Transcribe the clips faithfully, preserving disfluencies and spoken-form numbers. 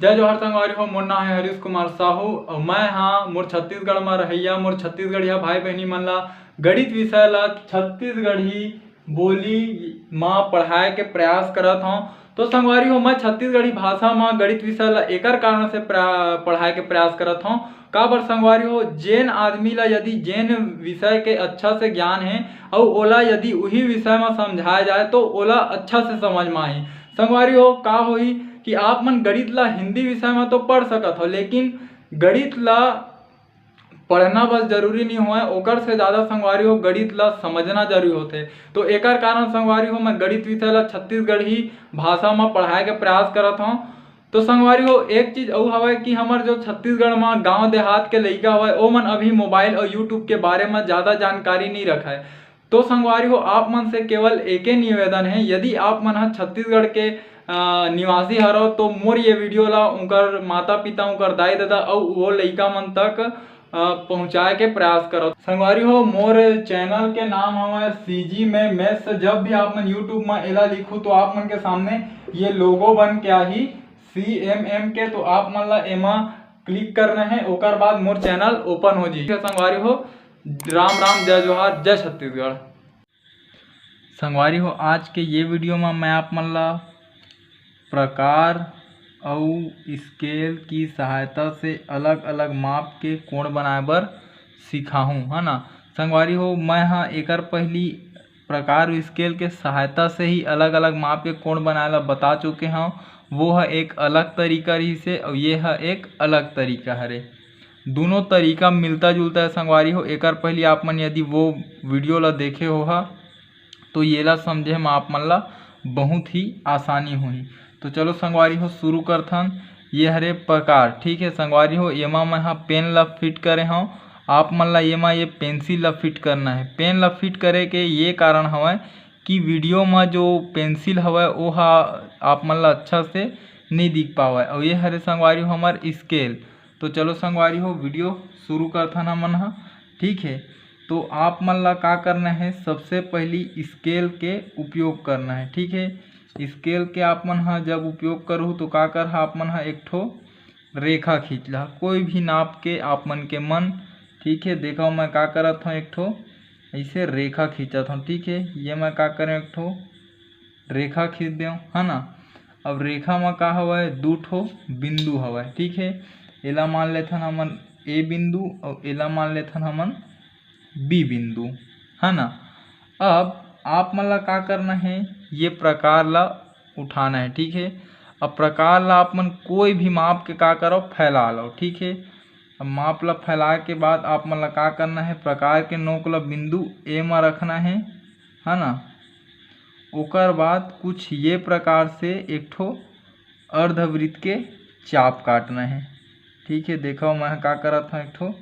जय जोहार संगवारी हो, मोर नाम है हरीश कुमार साहू और मैं हाँ मोर छत्तीसगढ़ में रहइया मोर छत्तीसगढ़िया भाई बहनी मन ला गणित विषय ला छत्तीसगढ़ी बोली मा पढ़ाए के प्रयास करत हौं। तो संगवारी हो, मैं छत्तीसगढ़ी भाषा मा गणित विषय ला एकर कारण से प्रा-, पढ़ाए के प्रयास करत हौं। काबर संगवारी हो, जेन आदमी ला यदि जेन विषय के अच्छा से ज्ञान है और ओला यदि उही विषय मा समझाया जाए तो ओला अच्छा से समझ मा आही। संगवारी हो, का होही कि आप मन गणित ला हिंदी विषय मा तो पढ़ सकत हो, लेकिन गणित ला पढ़ना बस जरूरी नहीं होय, ओकर से ज़्यादा संगवारी हो गणित ला समझना जरूरी होथे। तो एकर कारण संगवारी हो मैं गणित विषय ला छत्तीसगढ़ी भाषा मा पढ़ाए के प्रयास करत हौं। तो संगवारी हो, एक चीज अउ हवय कि हमर जो छत्तीसगढ़ मा गांव देहात के लइका हवय, ओमन अभी मोबाइल और YouTube के बारे मा ज़्यादा जानकारी नहीं रखय। तो संगवारी हो, आप मन से केवल एके निवेदन है, यदि आप मन ह छत्तीसगढ़ के, अ, निवासी हरव तो मोर ये वीडियो ला उनकर माता पिता, उनकर दाई ददा अउ वो लइका मन तक, अ, पहुँचाए के प्रयास करव। संगवारी हो, मोर चैनल के नाम हवय CG में Maths। जब भी आप मन YouTube में एला लिखू तो आप मन के सामने ये लोगो बन के आही CMM के, तो आप मन ला एमा क्लिक करना है, ओकर बाद मोर चैनल ओपन हो जाही। संगवारी हो, राम राम, जय जोहार, जय छत्तीसगढ़। संगवारी हो, आज के ये वीडियो में मैं आप मन ला प्रकार अउ स्केल की सहायता से अलग-अलग माप के कोण बनाए बर सिखाहूँ, है ना। संगवारी हो, मैं हा एकर पहली प्रकार अउ स्केल के सहायता से ही अलग-अलग माप के कोण बनाए ला बता चुके हौं। वो ह एक अलग तरीका रहिसे अउ ये ह एक अलग तरीका हरे। दोनों तरीका मिलता जुलता है संगवारी हो। एकर पहली आप मन यदि वो वीडियो ला देखे हो हा, तो येला समझे म आप मन ला बहुत ही आसानी होही। तो चलो संगवारी हो, शुरू करथन। ये हरे प्रकार, ठीक है संगवारी हो, एमा मैं हा पेन ला फिट करे हौं। आप मन ला एमा ये पेंसिल ला फिट करना है। पेन ला फिट करे के ये कारण हवय कि वीडियो म जो पेंसिल हवय, ओ हा आप मन ला अच्छा से नहीं दिख पावय। अउ ये हरे संगवारी हो हमर स्केल। तो चलो संगवारी हो, वीडियो शुरू करथन हमन ह, ठीक है। तो आप मन ला का करना है, सबसे पहली स्केल के उपयोग करना है, ठीक है। स्केल के आप मन ह जब उपयोग करहु तो का करहा, आप मन ह एक ठो रेखा खींच ला, कोई भी नाप के आप मन के मन, ठीक है। देखो मैं का करत हौं, एक ठो ऐसे रेखा खींचत हौं, ठीक है। ये मैं का करें, एक ठो रेखा खींच देव, है ना। अब रेखा म का हवय, दू ठो बिंदु हवय, ठीक है। एला मान लेथन हमन A बिंदु अउ एला मान लेथन हमन B बिंदु, है ना। अब आप मन ला का करना है, ये प्रकार ला उठाना है, ठीक है। अब प्रकार ला आप मन कोई भी माप के का करो, फैला लो, ठीक है। अब माप ला फैलाए के बाद आप मन ला का करना है, प्रकार के नोक ला बिंदु A म रखना है, है ना। ओकर बाद कुछ ये प्रकार से एक ठो अर्धवृत्त के चाप काटना है, ठीक है। देखो मैं का करत हौं, एक ठो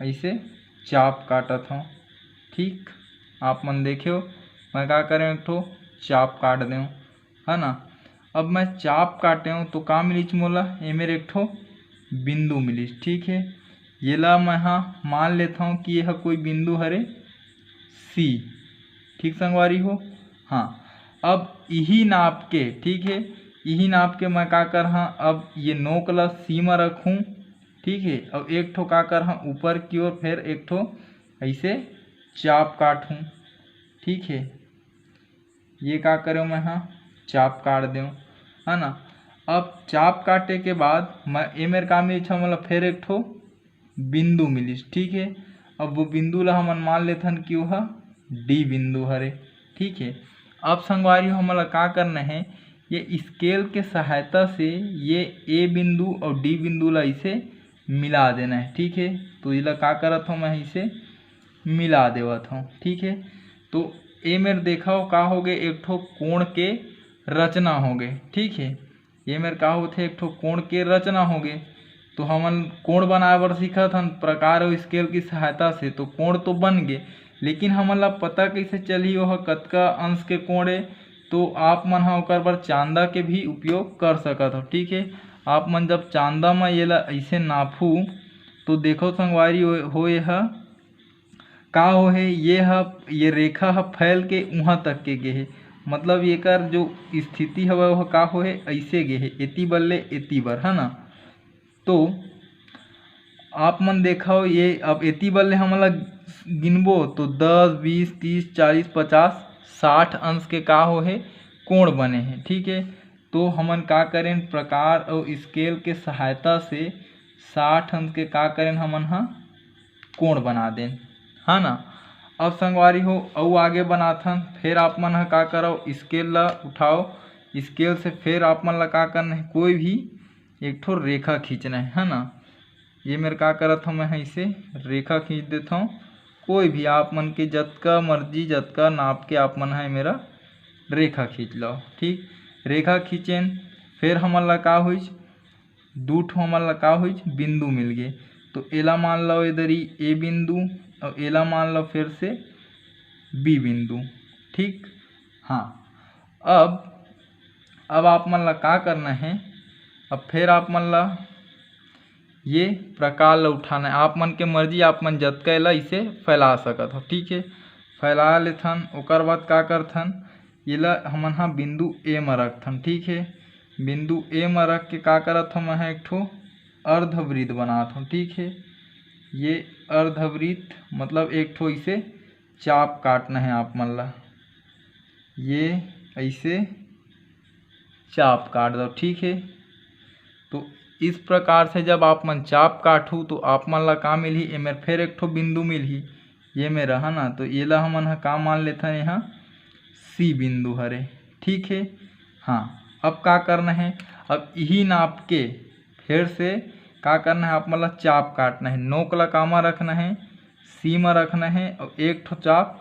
ऐसे चाप काटत हौं, ठीक। आप मन देखे हो, मैं का करें, एक ठो चाप काट देव, है ना। अब मैं चाप काटे हौं तो का मिलिच मोला, ए मेर एक ठो बिंदु मिलिच, ठीक है। येला मैं हा मान लेत हौं कि यह कोई बिंदु हरे C, ठीक संगवारी हो। हाँ, अब इही नाप के, ठीक है, इही नाप के मैं का करहा, अब ये नोक ला C म रखूँ, ठीक है। अब एक ठो का करहा, ऊपर की ओर फिर एक ठो ऐसे चाप काटूँ, ठीक है। ये का करें मैं हा, चाप काट देव, है ना। अब चाप काटे के बाद मैं ए मेर का मिलिच, मतलब फिर एक ठो बिंदु मिलिस, ठीक है। अब वो बिंदु ला हमन मान लेथन कि ओह D बिंदु हरे, ठीक है। अब संगवारी हो, हमन ला का करना है, ये स्केल के सहायता से ये A बिंदु और D बिंदु ला इसे मिला देना है, ठीक है। तो एला का करत हौं, मैं इसे मिला देवत हौं, ठीक है। तो ए मेर देखव का होगे, एक ठो कोण के रचना होगे, ठीक है। ये मेर का होथे, एक ठो कोण के रचना होगे। तो हमन कोण बनाए बर सीखत हन प्रकार अउ स्केल की सहायता से, तो कोण तो बन गे, लेकिन हमन ला पता कइसे चलही ओह कतका अंश के कोण ए? तो आप मन ह ओकर बर चांदा के भी उपयोग कर सकत हो, ठीक है। आप मन जब चांदा म येला अइसे नापहू तो देखो संगवारी हो, हो एह का होहे, ये ह, ये रेखा ह फैल के उहाँ तक के गे हे। मतलब एकर जो स्थिति हवय, ओह का होहे, ऐसे गे हे, एती बर ले एती बर, है ना। तो आप मन देखव, ये अब एती बर ले हमन ला गिनबो, तो दस, बीस, तीस, चालीस, पचास, साठ अंश के का होहे, कोण बने हे, ठीक है। तो हमन का करेन, प्रकार अउ स्केल के सहायता से साठ अंश के का करेन, हमन ह कोण बना देन, है ना। अब संगवारी हो, अउ आगे बनाथन। फिर आप मन ह का करव, स्केल ला उठाओ। स्केल से फिर आप मन ला का करना है, कोई भी एक ठो रेखा खींचना है, है ना। ये मेर का करत हूँ मैं, ऐसे रेखा खींच देता हूँ। कोई भी आप मन के जतका मर्जी, जतका नाप के आप मन है मेरा रेखा खींच लो, ठीक। रेखा खींचेन, फिर हमन ला का होइच, दू ठो हमन ला का होइच, बिंदु मिल गे। तो एला मान लो इधर ही ए बिंदु, और एला मान लो फिर से बी बिंदु, ठीक। हाँ, अब अब आप मन ला का करना है, अब फिर आप मन ला ये प्रकार ला उठाना है। आप मन के मर्जी, आप मन जतका एला इसे फैला सकत हो, ठीक है। फैला लेथन, ओकर बाद का करथन, एला हमन हा बिंदु ए म रखथन, ठीक है। बिंदु ए म रख के का करत हूँ मैं, एक ठो अर्धवृत्त बनात हूँ, ठीक है। ये अर्धवृत्त मतलब एक ठो इसे चाप काटना है आप मन ला, ये ऐसे चाप काट दो, ठीक है। तो इस प्रकार से जब आप मन चाप काटू तो आप मन ला का मिलही, एमेर फिर एक ठो बिंदु मिलही, ये मेर रहा ना, तो एला हमन ह का मान लेथन, यहाँ सी बिंदु हरे, ठीक है। हाँ, अब का करना है, अब यही नाप के फिर से का करना है, आप मन ला चाप काटना है, नोक ला कामा रखना है, सी म रखना है और एक ठो चाप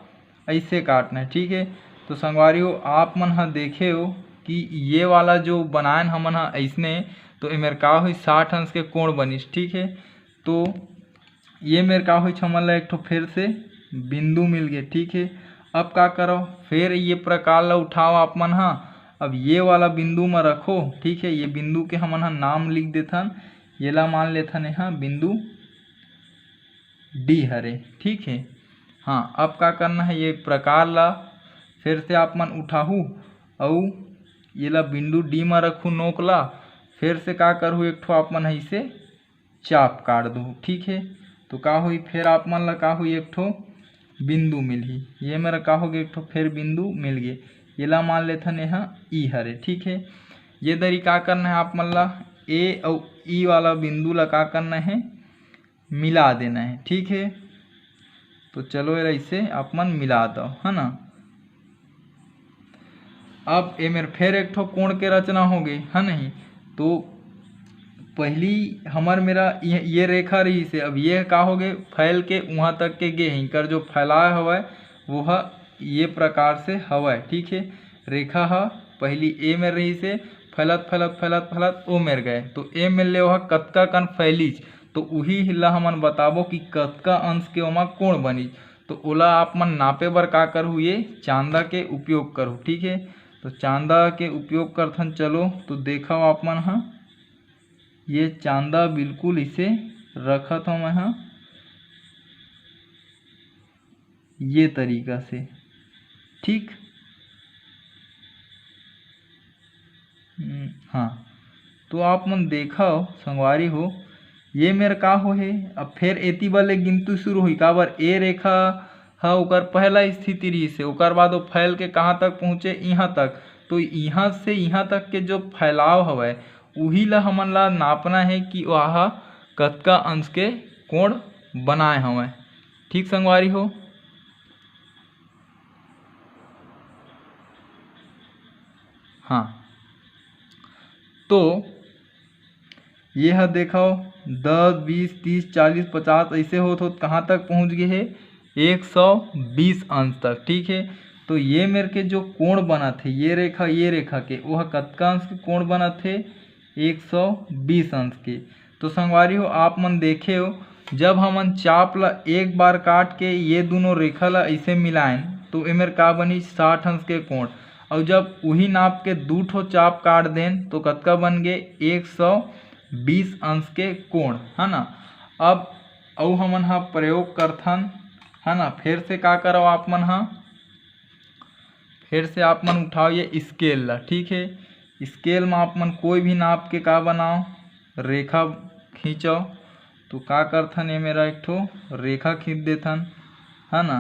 ऐसे काटना है, ठीक है। तो संगवारी हो, आप मन ह देखे हो कि ये वाला जो बनायन हमन ह ऐसने, तो एमेर का होइस, साठ अंश के कोण बनिस, ठीक है। तो ये मेर का होइस, हमन ला एक ठो फिर से बिंदु मिल गए, ठीक है। अब का करो, फिर ये प्रकार ला उठाओ आप मन ह, अब ये वाला बिंदु म रखो, ठीक है। ये बिंदु के हमन ह नाम लिख देथन, येला मान लेथन यहाँ बिंदु डी हरे, ठीक है। हाँ, अब का करना है, ये प्रकार ला फिर से आप मन उठाहू अउ येला बिंदु डी म रखू नोक ला, फिर से का करहू, एक ठो आप मन ऐसे चाप काट दो, ठीक है। तो का होई, फिर आप मन ला का होई, एक ठो बिंदु मिलही। ये मेरा का होगे, एक ठो फिर बिंदु मिल गे, येला मान लेथन यहाँ ई हरे, ठीक है। ये दरी का करना है आप मन ला, ए अउ ई वाला बिंदु ला का करना है, मिला देना है, ठीक है। तो चलो यार, इसे आप मन मिला दो, है ना। अब ए मेर फिर एक ठो कोण के रचना हो गई, है नहीं। तो पहली हमर मेरा ये, ये रेखा रहिसे, अब ये का हो गए, फैल के वहाँ तक के गे हे, इनकर जो फैलाव हवय वो ह ये प्रकार से हवय, ठीक है। रेखा ह पहली ए मेर रहिसे, फैलत फैलत फैलत फैलत ओ मेर गए, तो ए मेर ले ओह कतका कन फैलिस, तो उही ला हमन बताबो कि कतका अंश के ओमा कोण बनिस। तो ओला आप मन नापे बर का करहू, ये चांदा के उपयोग करहू, ठीक है। तो चांदा के उपयोग करथन, चलो तो देखव आप मन ह, ये चांदा बिल्कुल इसे रखत हव मैं ह ये तरीका से, ठीक। हम्म, हाँ, तो आप मन देखव संगवारी हो, ये मेर का होहे, अब फिर एती बर ले गिनती शुरू होही, काबर ए रेखा ह ओकर पहला स्थिति रहिसे, ओकर बाद वो फैल के कहाँ तक पहुँचे, यहाँ तक। तो यहाँ से यहाँ तक के जो फैलाव हवय, उही ला हमन ला नापना है कि वह कतका अंश के कोण बनाए हवय। ठीक संगवारी हो, हाँ, तो ये ह देखव, दस, बीस, तीस, चालीस, पचास ऐसे होत होत कहाँ तक पहुँच गए है? एक सौ बीस अंश तक। ठीक है, तो ये मेर के जो कोण बनत हे, ये रेखा, ये रेखा के, वो ह कतका अंश के कोण बनत हे? एक सौ बीस अंश के। तो संगवारी हो, आप मन देखे हो, जब हमन चाप ला एक बार काट के ये दोनों रेखा ला ऐसे मिलाएन, तो एमेर का बनी? साठ अंश के कोण। और जब उही नाप के दू ठो चाप काट देन, तो कतका बन गे? एक सौ बीस अंश के कोण, है ना। अब अउ हमन ह प्रयोग करथन, है ना। फिर से का करव आप मन ह, फिर से आप मन उठाओ ये स्केल ला, ठीक है। स्केल में आप मन कोई भी नाप के का बनाओ, रेखा खींचो। तो का करथन, ये मेर एक ठो रेखा खींच देथन, है ना।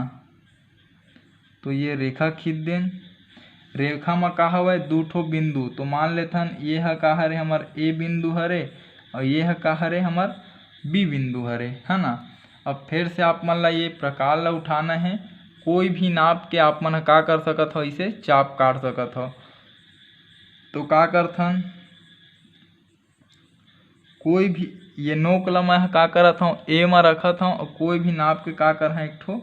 तो ये रेखा खींच देन। रेखा में का हवय, दू ठो बिंदु। तो मान लेथन ये ह का हरे, हमर ए बिंदु हरे, और ये ह का हरे, हमर बी बिंदु हरे, है ना। अब फिर से आप मन ला ये प्रकार ला उठाना है। कोई भी नाप के आप मन ह का कर सकत हो, इसे चाप काट सकत हो। तो का करथन, कोई भी ये नोक ला मैं ह का करत हूँ, ए मा रखत हूँ, और कोई भी नाप के का करना है, एक ठो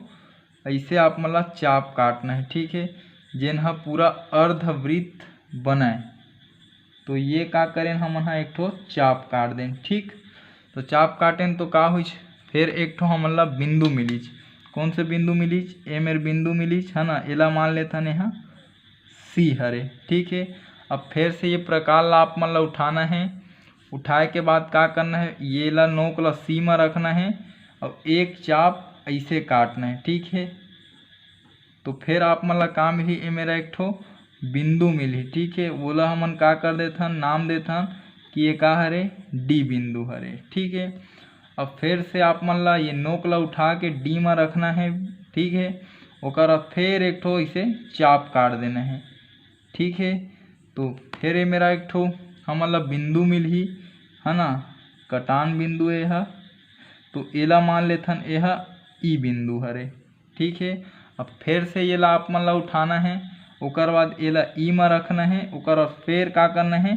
ऐसे आप मन ला चाप काटना है, ठीक है, जेन ह पूरा अर्धवृत्त बनाए। तो ये का करें, हमन ह एक ठो चाप काट दें, ठीक। तो चाप काटें तो का हुई, फिर एक ठो हमन ला बिंदु मिलीच। कौन से बिंदु मिलीच? ए मेर बिंदु मिलीच, है ना। एला मान लेथन यहाँ सी हरे, ठीक है। अब फिर से ये प्रकार ला आप मन ला उठाना है। उठाए के बाद का करना है, ये ला नोक ला सी मा रखना है और एक चाप ऐसे काटना है, ठीक है। तो फिर आप मन ला का मिलही, ए मेर एक ठो बिंदु मिलही, ठीक है। ओला हमन का कर देथन, नाम देथन कि ये का हरे, डी बिंदु हरे, ठीक है। अब फिर से आप मन ला ये नोक ला उठा के डी मा रखना है, ठीक है। ओकर बाद फिर एक ठो इसे चाप काट देना है, ठीक है। तो फिर ये मेर एक ठो हमन ला बिंदु मिलही, है ना, कटान बिंदु ये हा। तो एला मान लेथन, ये हा ई बिंदु हरे, ठीक है। अब फिर से ये ला आप मन ला उठाना है, ओकर बाद ये ला ई मा रखना है, ओकर बाद फिर का करना है,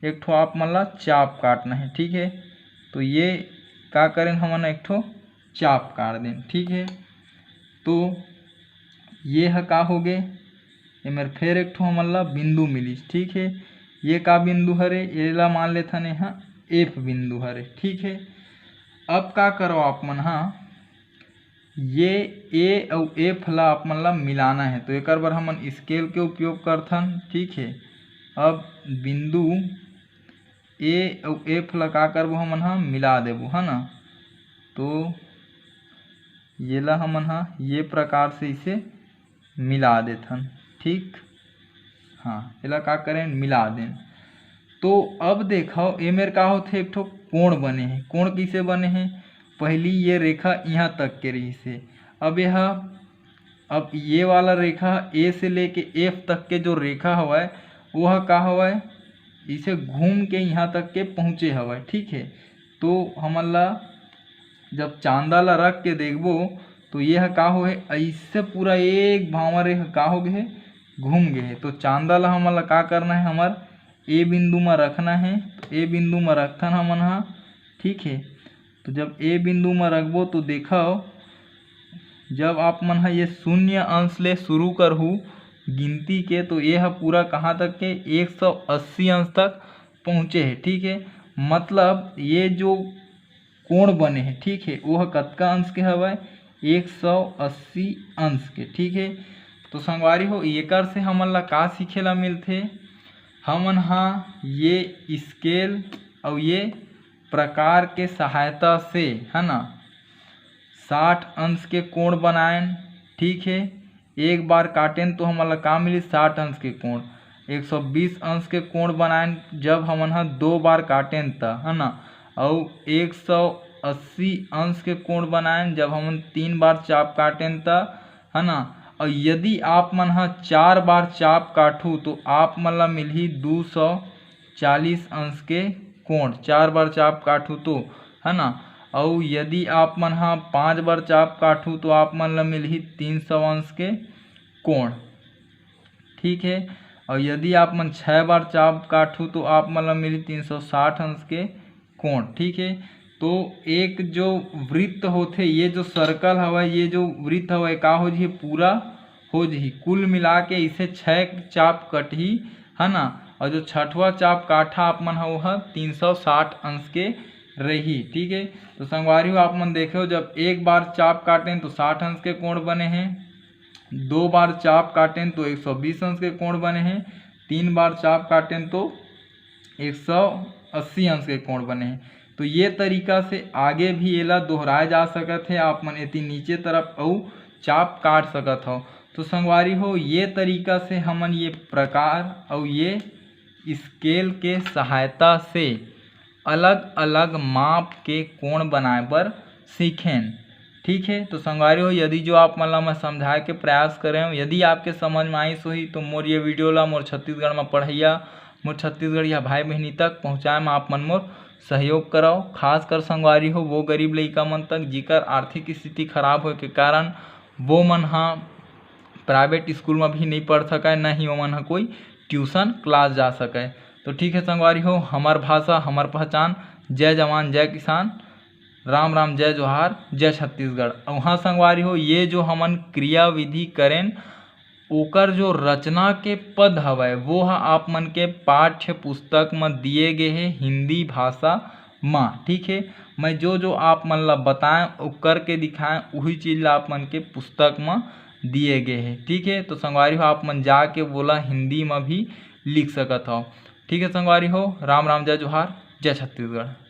एक ठो आप मन ला चाप काटना है, ठीक है। तो ये का करें, हमन एक ठो चाप काट दें, ठीक है। तो ये ह का हो गे, एमेर फिर एक ठो हमन ला बिंदु मिलिस, ठीक है। ये का बिंदु हरे, एला मान लेथन, ये ह एफ बिंदु हरे, ठीक है। अब का करो आप मन हा, ये ए अउ एफ ला आप मन ला मिलाना है, तो एकर बर हमन स्केल के उपयोग करथन, ठीक है। अब बिंदु ए अउ एफ ला का करबो, हमन हा मिला देबो, है ना। तो ये ला हमन हा ये प्रकार से इसे मिला देथन, ठीक। हाँ, एला का करें, मिला देन। तो अब देखो, ए मेर का होथे, एक ठो कोण बने हे। कोण कइसे बने हे? पहली ये रेखा इहाँ तक के रहिस हे, अब यह, अब ये वाला रेखा ए से लेके एफ तक के जो रेखा हवय, वो ह का हवय, इसे घूम के इहाँ तक के पहुँचे हवय, ठीक है। तो हमन ला जब चांदा ला रख के देखबो, तो ये ह का होहे, ऐसे पूरा एक भांवर ये ह का हो गए, घूम गए हे। तो चांदा ला हमन ला का करना है, हमर ए बिंदु म रखना है। ए बिंदु म रखथन हमन हा, ठीक है। तो जब ए बिंदु म रखबो, तो देखव, जब आप मन ह ये शून्य अंश ले शुरू करहू गिनती के, तो ये ह पूरा कहाँ तक के, एक सौ अस्सी अंश तक पहुँचे हे, ठीक है। मतलब ये जो कोण बने हे, ठीक है, वो ह कतका अंश के हवय, एक सौ अस्सी अंश के, ठीक है। तो संगवारी हो, एकर से हमन ला का सीखे ला मिलथे? हमन हा ये स्केल अउ ये प्रकार के सहायता से, है ना, साठ अंश के कोण बनाएन, ठीक है। एक बार काटेन तो हमन ला का मिलिस, साठ अंश के कोण। एक सौ बीस अंश के कोण बनाएन जब हमन हा दो बार काटेन त, है ना, अउ एक सौ अस्सी अंश के कोण बनाएन जब हमन तीन बार चाप काटेन त, है ना। अउ यदि आप मन हा चार बार चाप काटहू, तो आप मन ला मिलही दू सौ चालीस अंश के कोण, चार बार चाप काटहू तो, है ना। अउ यदि आप मन हा पाँच बार चाप काटहू, तो आप मन ला मिलही तीन सौ अंश के कोण, ठीक है। अउ यदि आप मन छः बार चाप काटहू, तो आप मन ला मिलही तीन सौ साठ अंश के कोण, ठीक है। तो एक जो वृत्त होथे, ये जो सर्कल हवय, ये जो वृत्त हवय, का हो जही, पूरा हो जही। कुल मिला के इसे छः चाप कटही, है ना। अउ जो छठवा चाप काटा आप मन ह, वो ह तीन सौ साठ अंश के रही, ठीक है। तो संगवारी हो, आप मन देखे हो, जब एक बार चाप काटेन तो साठ अंश के कोण बने हे, दो बार चाप काटेन तो एक सौ बीस अंश के कोण बने हे, तीन बार चाप काटेन तो एक सौ अस्सी अंश के कोण बने हे। तो ये तरीका से आगे भी एला दोहराए जा सकत हे। आप मन एती नीचे तरफ अउ चाप काट सकत हव। तो संगवारी हो, ये तरीका से हमन ये प्रकार अउ ये स्केल के सहायता से अलग-अलग माप के कोण बनाए बर सीखेन। ठीक है, तो संगवारी हो, यदि जो आप मन ला मैं समझाए के प्रयास करे हूँ, यदि आपके समझ में आइस होही, तो मोर ये वीडियो ला मोर छत्तीसगढ़ में पढ़ैया, मोर छत्तीसगढ़िया भाई बहिनी तक पहुँचाए में आप मन मोर सहयोग करव। खास कर संगवारी हो, वो गरीब लइका मन तक, जिकर आर्थिक स्थिति खराब होए के कारण वो मन हा प्राइवेट स्कूल में भी नहीं पढ़ सकय, न ही ओमन ह कोई ट्यूशन क्लास जा सकय। तो ठीक है संगवारी हो, हमर भाषा, हमर पहचान। जय जवान, जय किसान, राम राम, जय जोहार, जय छत्तीसगढ़। अउ हाँ संगवारी हो, ये जो हमन क्रियाविधि करेन, ओकर जो रचना के पद हवय, वो ह आप मन के पाठ्य पुस्तक म दिए गे हे हिंदी भाषा म। ठीक है, मैं जो जो आप मन ला बताएं, ओ करके दिखाएं, वही चीज ला आप मन के पुस्तक म दिए गे हे। ठीक है, तो संगवारी हो, आप मन जाके वोला हिंदी म भी लिख सकत हव। ठीक है संगवारी हो, राम राम, जय जोहार, जय छत्तीसगढ़।